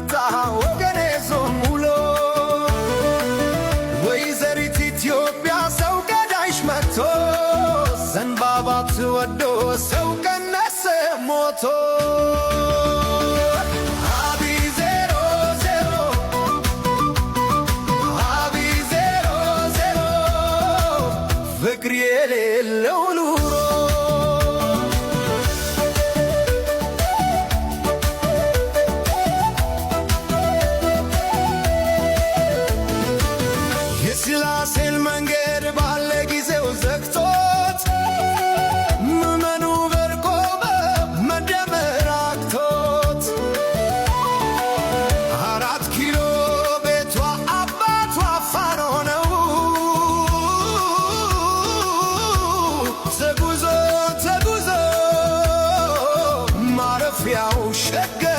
መጣ ወገኔ ዞም ውሎ። ወይዘሪት ኢትዮጵያ ሰው ገዳይሽ መጥቶ፣ ዘንባባ ትወዶ ሰው ቀነሰ ሞቶ። አብይ 0-0፣ አብይ 0-0፣ ፍቅር የሌለው ኑሮ። የስላሴን መንገድ ባለ ጊዜው ዘግቶት፣ ምዕመኑ በርቆመ መደመር አቅቶት፣ 4 ኪሎ ቤቷ አባቷ ፋኖ ነው። ተጉዞ ተጉዞ ማረፊያው ሸገር